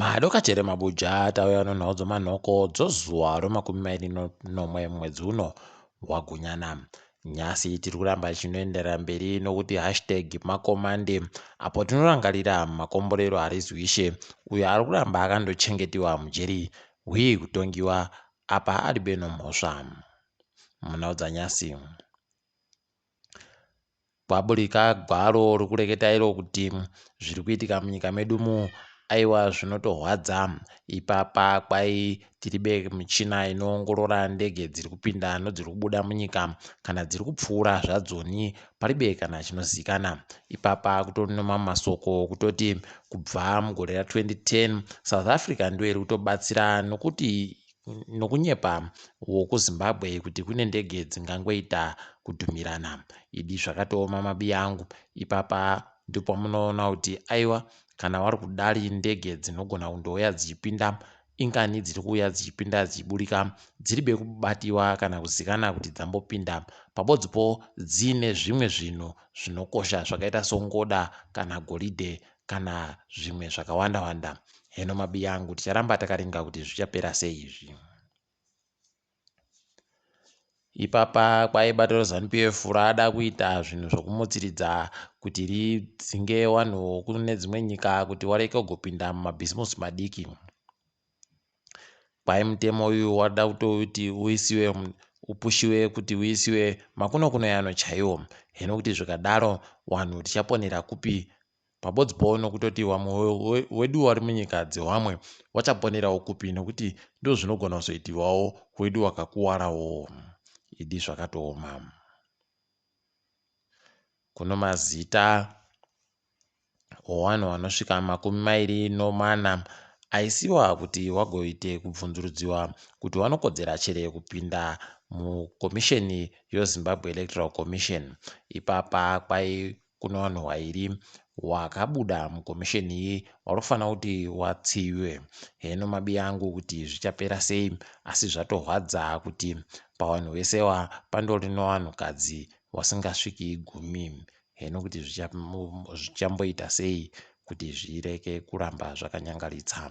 Madokachere mabuja tauya nenhau dzemanhoko dzozuva remakumi mairi nomwe mwedzi uno waGunyana. Nhasi tiri kuramba tichinoenderera mberi nokuti hashtag makomande apo tinorangarira makomborero aRizwishe uyo ari kuramba akandochengetiwa mujeri hwii kutongiwa apa aribe nomhosva. Munhau dzanyasi. Kwaburika gwaro rikureketa iro kuti zviri kuitika munyika medu mu aiwa zvinotorwadza. Ipapa kwai tiribe michina inoongorora ndege dziri kupinda nodziri kubuda munyika kana dziri kupfuura zvadzoni paribe kana chinozikana. Ipapa kutori nemamwe masoko kutoti kubva mugore ra 2010 South Africa ndiyo iri kutobatsira nokuti nokunyepa wokuZimbabwe kuti kune ndege dzingangoita kudhumirana. Idi zvakatooma mabiya angu. Ipapa ndopamunoona kuti aiwa kana wari kudari ndege dzinogona kundouya dzichipinda ingani dziri kuuya dzichipinda dzichiburika dziribe kubatiwa kana kuzikana kuti dzambopinda pabodzipo dziine zvimwe zvinhu zvinokosha zvakaita songoda kana goridhe kana zvimwe zvakawanda wanda. Heno mabiya angu ticharamba takaringa kuti zvichapera sei izvi. Ipapa kwai bato reZanu-PF rada kuita zvinhu zvokumutsiridza kuti ridzinge vanhu kune dzimwe nyika kuti wareke kugopinda mumabhizimusi madiki. Kwai mutemo uyu wada kutoti uisiwe upushiwe kuti uisiwe makuno kuno yano chaiwo. Hino kuti zvikadaro wanhu tichaponera kupi pabodzi po nokutoti wamwe wedu wari munyika dzewamwe wachaponerawo kupi nokuti ndozvinogona kuzoitiwawo wedu wakakuwarawo. Idi zvakatooma. Kuno mazita owanhu wanosvika 24 aisiwa kuti wagoite kubvunzurudziwa kuti wanokodzera chere kupinda mukomisheni yoZimbabwe Electoral Commission. Ipapa kwai kuno wanhu wairi wakabuda mukomisheni iyi wari kufanira kuti watsiviwe. Heno mabiya angu kuti zvichapera sei asi zvatohwadza kuti pawanhu wese wa pandori nowanhukadzi wasingasviki gumi. Heno kuti zvichamboita sei kuti zvireke kuramba zvakanyangaritsa.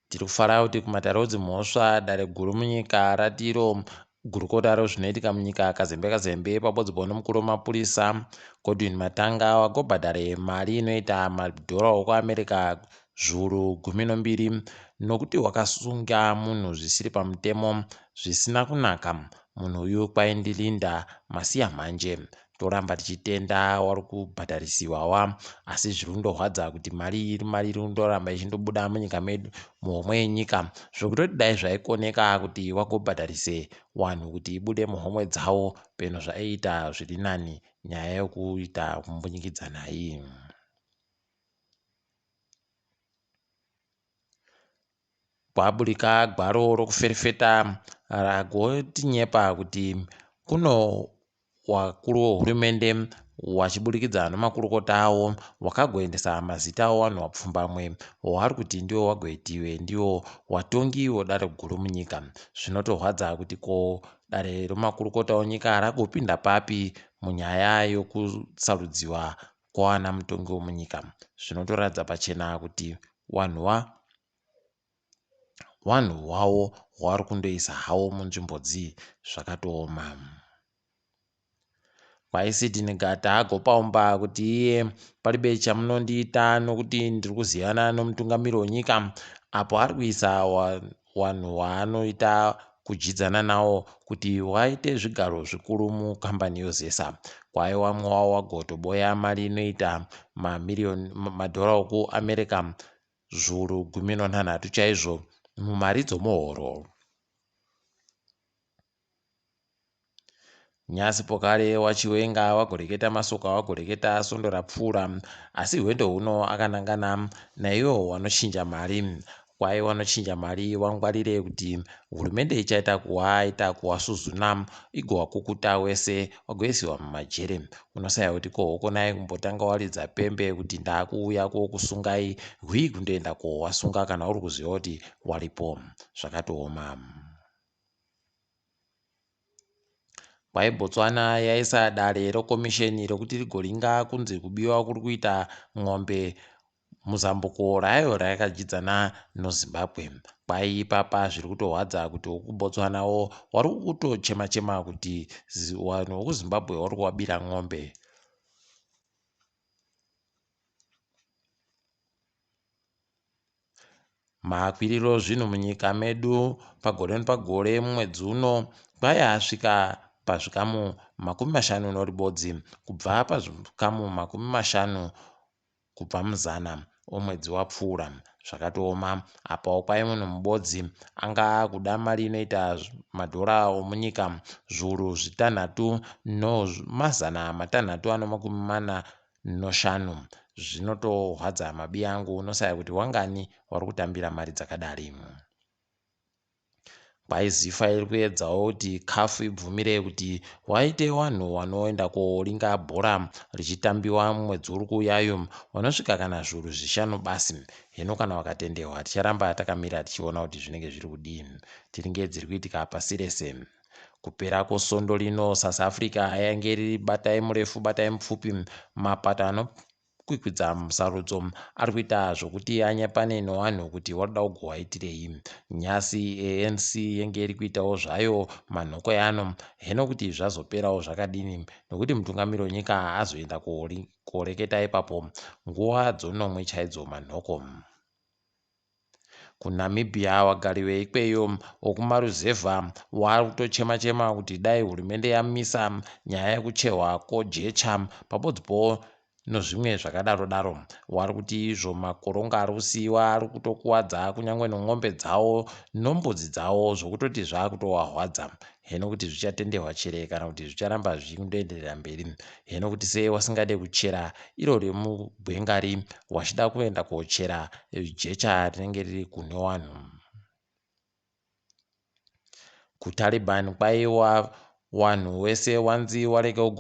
Tiri kufara kuti kumatare edzimhosva dare guru munyika rati iro gurukota rezvinoitika munyika Kazembe Kazembe pabodzibwa nemukuru wemapurisa Godwin Matanga wagobhadhare mari inoita madhora okuAmerica zviuru gumi nombiri nokuti wakasunga munhu zvisiri pamutemo zvisina kunaka. Munhu uyu kwaindi Linda Masiyamhanje. Toramba tichitenda wari kubhadharisiwa wa asi zviri kundorwadza kuti mari iri mari iri kundoramba ichindobuda munyika medu muhomwe yenyika zvekutoti dai zvaikoneka kuti wagobhadharise wanhu kuti ibude muhomwe dzavo peno zvaiita zviri nani nyaya yokuita kumbunyikidzana iyi. Kwaburika gwaro rokuferefeta ragotinyepa kuti kuno wakuru wehurumende wachiburikidza nemakurukota awo wakagoendesa mazita awanhu wapfumbamwe waari kuti ndiwo wagoitiwe ndiwo watongi wedare guru munyika. Zvinotorwadza kuti ko dare remakurukota onyika ragopinda papi munyaya yokusarudziwa kwaana mutongi wemunyika. Zvinotoratidza pachena kuti wanhu wa wanhu wawo waari kundoisa hawo munzvimbo dzii zvakatooma. Kwaisidini Gata agopaumba kuti iye palibe chamunondiita nokuti ndiri kuzivana nomutungamiri wenyika apo ari kuisa wanhu waanoita kudyidzana nawo kuti waite zvigaro zvikuru mukambani yoZESA. Kwai wamwe wawo wagotoboya mari inoita mamiriyoni madhora okuAmerica zviuru gumi nonhanhatu chaizvo mumari dzomuhoro. Nyasi pokare waChiwenga wagoreketa masoko awagoreketa svondo rapfuura asi hwendo huno akanangana naiwo wanochinja mari. Kwai wanochinja mari wangwarire kuti hurumende ichaita kuwaita kuwasuzuna igowakukuta wese wagoisiwa mumajere. Unosaya kuti ko hokonai kumbotanga waridza pembe kuti ndakuuya kokusungai hwii kundoenda kowasunga kana uri kuziva kuti waripo. Zvakatooma. Kwai Botswana yaisa dare rekomisheni rekuti rigoringa kunzi kubiwa kuri kuita mombe muzambuko rayo rayakadyidzana noZimbabwe. Kwai ipapa zviri kutorwadza kuti wekuBotswanawo wari kutochema chema kuti vanhu vekuZimbabwe vari kuvabira mombe. Makwiriro ezvinhu munyika medu pagore nepagore mumwedzi uno kwai asvika pazvikamu 51 kubva pazvikamu 50 kubva muzana omwedzi wapfuura. Zvakatooma apawo kwai munhu mubodzi anga akuda mari inoita madhora omunyika 6645. Zvinotorwadza mabiyangu unosaya kuti wangani wari kutambira mari dzakadari. Kwai ZIFA iri kuedzawo kuti CAF ibvumire kuti waite vanhu vanoenda koringa bhora richitambiwa mumwedzi uri kuuyayo vanosvika kana 5,000 basi. Hino kana vakatenderwa ticharamba takamira tichiona kuti zvinenge zviri kudii. Tiringe dziri kuitika pasi rese. Kupera kwosondo rino South Africa yainge iri batai murefu batai mupfupi mapato anokwikwidza musarudzo ari kuita zvokuti anyepane nevanhu kuti vari kuda kugowaitirei. Nhasi ANC yenge iri kuitawo zvayo manhoko ano hino kuti zvazoperawo zvakadini nokuti mutungamiri wenyika azoenda koreketa ipapo nguva dzonomwe chaidzo manhoko. KuNamibia vagari veikweyo vokumaruzevha vari kutochema chema kuti dai hurumende yamisa nyaya yekucherwa kwojecha pabodzipo nozvimwe zvakadaro daro. Vari kuti izvo makoronga ari kusiyiwa ari kutokuwadza kunyange nemombe dzavo nombudzi dzavo zvokutoti zvakutovarwadza. Hino kuti zvichatenderwa chere kana kuti zvicharamba zvichindoenderera mberi. Hino kuti sei wasingade kuchera iro remugwengari wachida kuenda kochera jecha rinenge riri kune wanhu. KuTaliban kwaiwa wanhu wese wanzi warege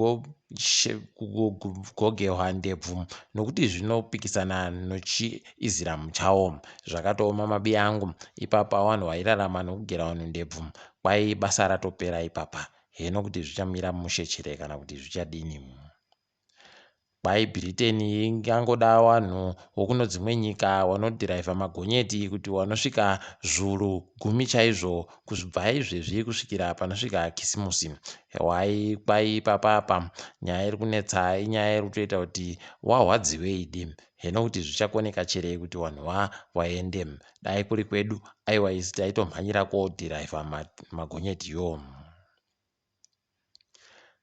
kugogerwa ndebvu nokuti zvinopikisana nochiIziramu chawo. Zvakatooma mabiya angu ipapa vanhu vairarama nokugera vanhu ndebvu kwai basa ratopera ipapa. Hino kuti zvichamira mushe chere kana kuti zvichadini. Kwai Britain ingangoda vanhu vokuno dzimwe nyika vanodhiraivha magonyeti kuti vanosvika 10,000 chaizvo kubva izvezvi kusvikira panosvika Kisimusi. Hwai kwai ipapa apa nyaya iri kunetsa inyaya iri kutoita kuti warwadziwe idi. Hino kuti zvichakoneka chere kuti vanhu vaende. Dai kuri kwedu aiwa isu taitomhanyira kodhiraivha magonyeti yo.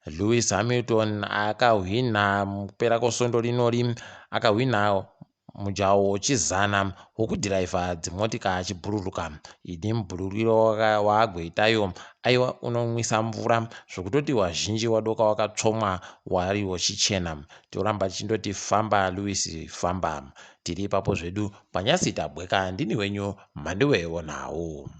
Lewis Hamilton akahwina mukupera kwesvondo rinori akahwina mujaho wechizana wokudhiraivha dzimotika achibhururuka. Idi mubhururiro waagoitayo aiwa unonwisa mvura zvokutoti wazhinji wadoka wakatsvomwa wari wechichena. Toramba tichindoti famba Lewis famba. Tiri ipapo zvedu panyasi tabweka ndini wenyu Mhanduwe Wonhau.